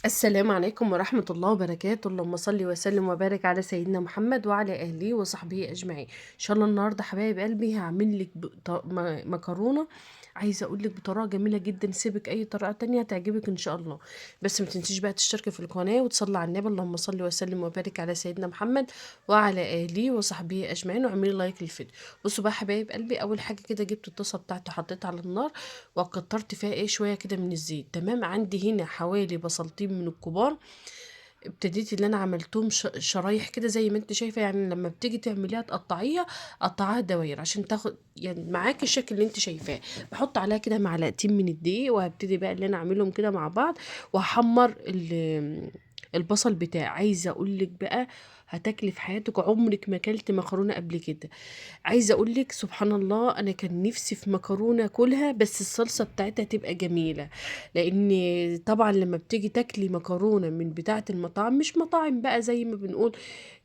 السلام عليكم ورحمة الله وبركاته. اللهم صل وسلم وبارك على سيدنا محمد وعلى أهله وصحبه أجمعين. إن شاء الله النهاردة حبايب قلبي هعمل لك مكرونة، عايزة أقول لك بطريقة جميلة جدا، سيبك أي طريقة تانية هتعجبك إن شاء الله. بس ما تنسيش بقى تشتركي في القناة وتصلي على النبي. اللهم صل وسلم وبارك على سيدنا محمد وعلى أهله وصحبه أجمعين، واعملي لايك للفيديو. بصوا بقى حبايب قلبي، أول حاجة كده جبت الطاسة بتاعتي حطيتها على النار وكترت فيها شوية كده من الزيت. تمام، عندي هنا حوالي بصلتين من الكبار، ابتديت اللي انا عملتهم شرايح كده زي ما انت شايفه، يعني لما بتيجي تعمليها تقطعيها قطعيها دواير عشان تاخد يعني معاكي الشكل اللي انت شايفاه. بحط عليها كده معلقتين من الدقيق، وهبتدي بقى اللي انا اعملهم كده مع بعض، وهحمر البصل بتاعي. عايزه اقول لك بقى هتاكلي في حياتك عمرك ما اكلت مكرونه قبل كده. عايزه اقول لك سبحان الله، انا كان نفسي في مكرونه اكلها بس الصلصه بتاعتها تبقى جميلة، لان طبعا لما بتيجي تاكلي مكرونه من بتاعه المطاعم، مش مطاعم بقى زي ما بنقول،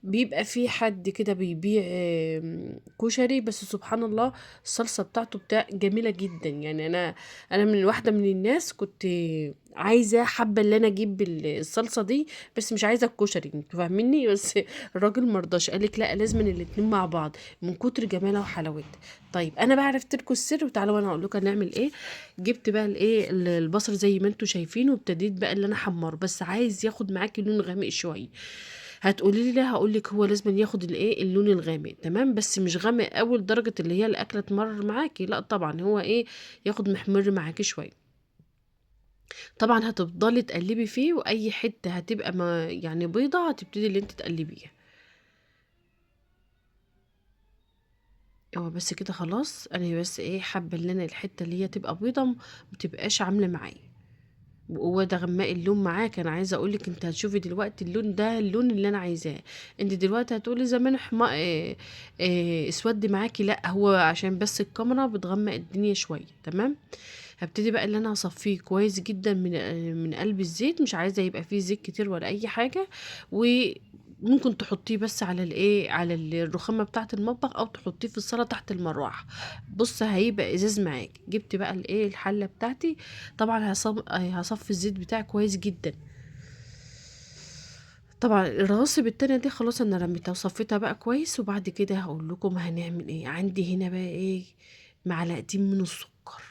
بيبقى في حد كده بيبيع كشري، بس سبحان الله الصلصه بتاعته جميلة جدا. يعني انا من واحدة من الناس كنت عايزه حابة ان انا اجيب الصلصه دي، بس مش عايزه الكشري، انتوا فاهميني، بس الراجل مرضاش، قالك لا لازم الاتنين مع بعض من كتر جمالها وحلاوتها. طيب انا بقى عرفت لكم السر، وتعالوا انا هقول لكم هنعمل ايه. جبت بقى البصل زي ما انتوا شايفين، وابتديت بقى اللي انا احمره، بس عايز ياخد معاكي لون غامق شوية. هتقولي لي لا، هقول لك هو لازم ياخد اللون الغامق، تمام، بس مش غامق قوي لدرجة اللي هي الاكلة تمرر معاكي، لا طبعا هو ياخد محمر معاكي شوية. طبعا هتفضلي تقلبي فيه، واي حتة هتبقى ما يعني بيضة هتبتدي اللي انت تقلبيها. هو بس كده خلاص. انا بس حابة ان انا الحتة اللي هي تبقى بيضة ما تبقاش عامله معايا، وهو ده غماء اللون معاك. انا عايزه اقولك انت هتشوفي دلوقتي اللون ده اللون اللي انا عايزاه. انت دلوقتي هتقولي زمان اسود معاكي، لا هو عشان بس الكاميرا بتغمق الدنيا شوية. تمام، هبتدي بقى اللي انا هصفيه كويس جدا من قلب الزيت، مش عايزه يبقى فيه زيت كتير ولا اي حاجة. وممكن تحطيه بس على على الرخامه بتاعه المطبخ، او تحطيه في الصاله تحت المروحة، بص هيبقى ازاز معاك. جبت بقى الحلة بتاعتي، طبعا هصفي الزيت بتاعي كويس جدا. طبعا الرواسب التانية دي خلاص انا رميتها وصفيتها بقى كويس. وبعد كده هقول لكم هنعمل ايه. عندي هنا بقى معلقتين من السكر،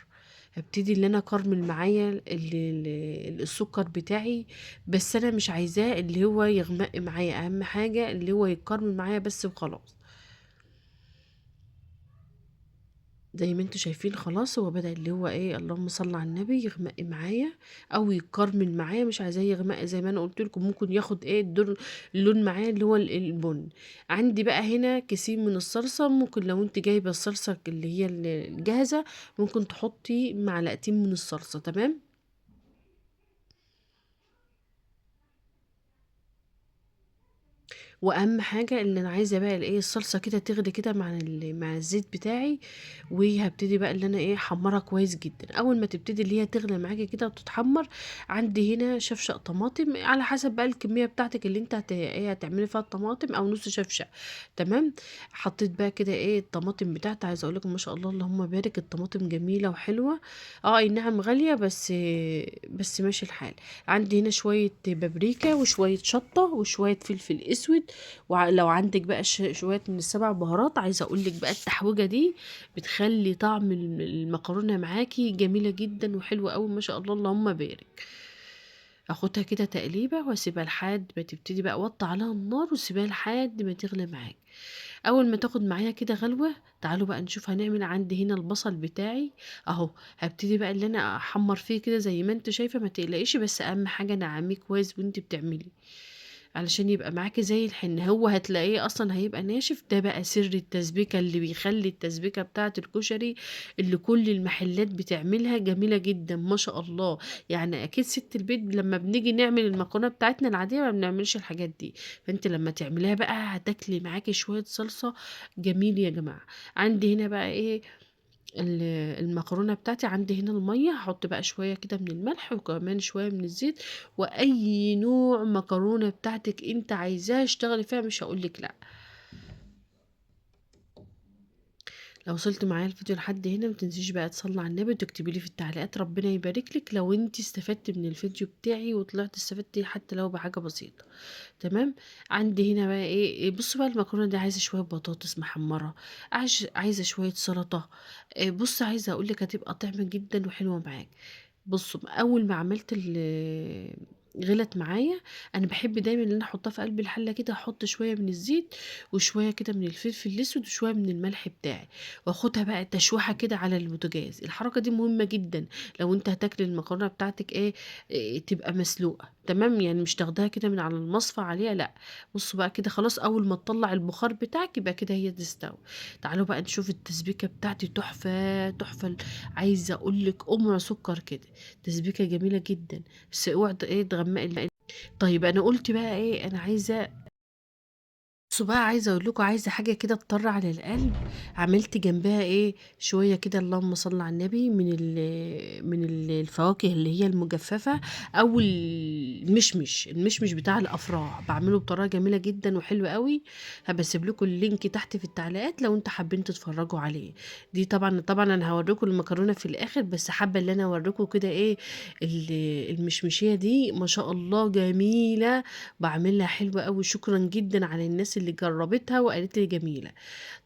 هبتدي ان انا اكرمل معايا السكر بتاعي، بس انا مش عايزاه اللي هو يغمق معايا، اهم حاجة اللي هو يتكرمل معايا بس وخلاص. زي ما انتوا شايفين خلاص هو بدأ اللي هو اللهم صل على النبي، يغمق معايا او يتكرمل معايا. مش عايزاه يغمق زي ما انا قلت لكم، ممكن ياخد اللون معايا اللي هو البن. عندي بقى هنا كيسين من الصلصه، ممكن لو انت جايبه الصلصه اللي هي الجاهزة ممكن تحطي معلقتين من الصلصه. تمام، واهم حاجة اللي انا عايزه بقى الصلصه كده تغلي كده مع الزيت بتاعي. وهبتدي بقى اللي انا احمرها كويس جدا. اول ما تبتدي اللي هي تغلي معاكي كده وتتحمر، عندي هنا شفشق طماطم على حسب بقى الكمية بتاعتك اللي انت هتعملي فيها الطماطم، او نص شفشق. تمام، حطيت بقى كده الطماطم بتاعتي. عايزه اقول لكم ما شاء الله اللهم بارك، الطماطم جميلة وحلوه، اي نعم غالية بس ماشي الحال. عندي هنا شوية بابريكا وشوية شطه وشوية فلفل اسود، ولو عندك بقى شوية من السبع بهارات. عايزه اقول لك بقى التحويجه دي بتخلي طعم المكرونه معاكي جميلة جدا وحلوه قوي ما شاء الله اللهم بارك. اخدها كده تقليبه واسيبها لحد ما تبتدي بقى، وطي عليها النار وسيبها لحد ما تغلي معاك. اول ما تاخد معايا كده غلوه، تعالوا بقى نشوف هنعمل. عندي هنا البصل بتاعي اهو، هبتدي بقى اللي انا احمر فيه كده زي ما انت شايفه، ما تقلقيش، بس اهم حاجة نعميه كويس وانت بتعملي علشان يبقى معاكي زي الحنة. هو هتلاقيه اصلا هيبقى ناشف. ده بقى سر التسبيكه اللي بيخلي التسبيكه بتاعه الكشري اللي كل المحلات بتعملها جميلة جدا ما شاء الله. يعني اكيد ست البيت لما بنيجي نعمل المكرونه بتاعتنا العادية ما بنعملش الحاجات دي، فانت لما تعمليها بقى هتاكلي معاكي شوية صلصه جميل يا جماعة. عندي هنا بقى المكرونه بتاعتي، عندي هنا المية، هحط بقى شوية كده من الملح وكمان شوية من الزيت، واي نوع مكرونه بتاعتك انت عايزاها اشتغلي فيها، مش هقولك لا. لو وصلت معايا الفيديو لحد هنا ما تنسيش بقى تصلي على النبي وتكتبي لي في التعليقات ربنا يبارك لك لو انت استفدتي من الفيديو بتاعي وطلعت استفدتي حتى لو بحاجة بسيطة. تمام. عندي هنا بقى ايه، بصوا بقى المكرونه دي عايزه شوية بطاطس محمرة، عايزه شوية سلطة. بص عايزه اقول لك هتبقى طعمه جدا وحلوه معاك. بصوا اول ما عملت غلت معايا، انا بحب دايما ان انا احطها في قلب الحلة كده، احط شوية من الزيت وشوية كده من الفلفل الاسود وشوية من الملح بتاعي، واخدها بقى تشويحه كده على البوتاجاز. الحركة دي مهمة جدا لو انت هتاكل المكرونه بتاعتك ايه تبقى مسلوقة. تمام، يعني مش تاخدها كده من على المصفى عليها، لا. بصوا بقى كده خلاص اول ما تطلع البخار بتاعك يبقى كده هي تستوي. تعالوا بقى نشوف التسبيكه بتاعتي، تحفة تحفة، عايزه اقول لك قمع سكر كده، تسبيكه جميلة جدا، بس اوعي تغمقي طيب انا قلت بقى ايه، انا عايزه بصوا بقى عايزه اقول لكم عايزه حاجة كده تطر على القلب. عملت جنبها ايه شوية كده اللهم صل على النبي من الفواكه اللي هي المجففه او المشمش بتاع الافراح، بعمله بطريقة جميلة جدا وحلوه قوي. هبقى اسيب لكم ال link تحت في التعليقات لو انتوا حابين تتفرجوا عليه. دي طبعا انا هوريكم المكرونه في الاخر، بس حابة ان انا اوريكم كده ايه المشمشيه دي ما شاء الله جميلة، بعملها حلوة قوي. شكرا جدا على الناس اللي جربتها وقالت لي جميلة،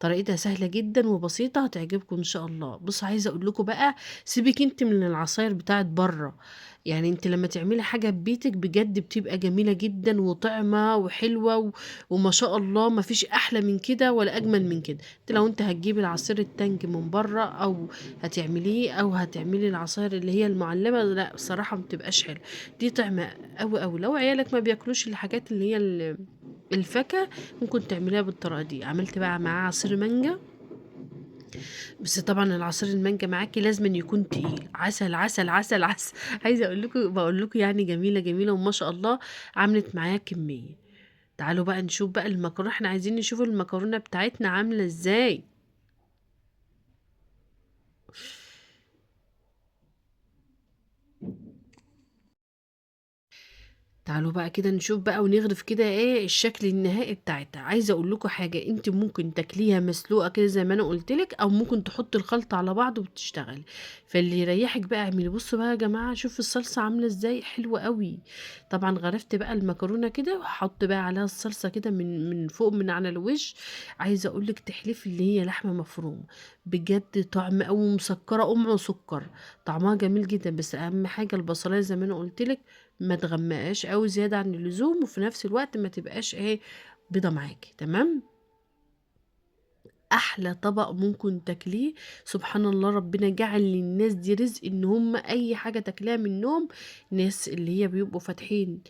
طريقتها سهلة جدا وبسيطة، هتعجبكم ان شاء الله. بصوا عايزه اقول لكم بقى، سيبك انت من العصاير بتاعت بره، يعني انت لما تعملي حاجة ببيتك بجد بتبقى جميلة جدا وطعمه وحلوه وما شاء الله، ما فيش احلى من كده ولا اجمل من كده. انت لو انت هتجيبي العصير التانج من بره او هتعمليه او هتعملي العصاير اللي هي المعلبه، لا الصراحة ما بتبقاش حلوة، دي طعمه قوي قوي. لو عيالك ما بياكلوش الحاجات اللي هي الفاكهة ممكن تعمليها بالطريقة دي. عملت بقى معاه عصير مانجا، بس طبعا العصير المانجا معاكي لازم يكون تقيل، عسل عسل عسل عسل. عايزه اقول لكم، بقول لكم يعني جميلة جميلة وما شاء الله عملت معايا كمية. تعالوا بقى نشوف بقى المكرونه، احنا عايزين نشوف المكرونه بتاعتنا عامله ازاي. تعالوا بقى كده نشوف بقى ونغرف كده ايه الشكل النهائي بتاعتها. عايزه اقول لكم حاجة، انت ممكن تاكليها مسلوقة كده زي ما انا قلت لك، او ممكن تحطي الخلطة على بعض وبتشتغل، فاللي يريحك بقى اعملي. بصوا بقى يا جماعة، شوفوا الصلصه عامله ازاي، حلوة قوي. طبعا غرفت بقى المكرونه كده وهحط بقى عليها الصلصه كده من فوق من على الوش. عايزه اقول لك تحلفي اللي هي لحمه مفرومه بجد، طعم قوي، مسكره قمع وسكر، طعمها جميل جدا. بس اهم حاجة البصلايه زي ما انا قلت لك ما تغمقهاش قوي زيادة عن اللزوم، وفي نفس الوقت ما تبقاش ايه بيضة معاكي. تمام. احلى طبق ممكن تاكليه، سبحان الله ربنا جعل للناس دي رزق ان هم اي حاجة تاكليها منهم. ناس اللي هي بيبقوا فاتحين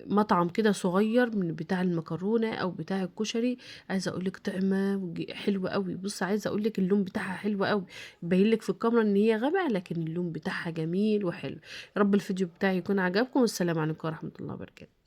مطعم كده صغير من بتاع المكرونه او بتاع الكشري، عايزه اقول لك طعمه حلوة قوي. بص عايزه اقول لك اللون بتاعها حلو قوي، باين لك في الكاميرا ان هي غامقه لكن اللون بتاعها جميل وحلو. يا رب الفيديو بتاعي يكون عجبكم، والسلام عليكم ورحمة الله وبركاته.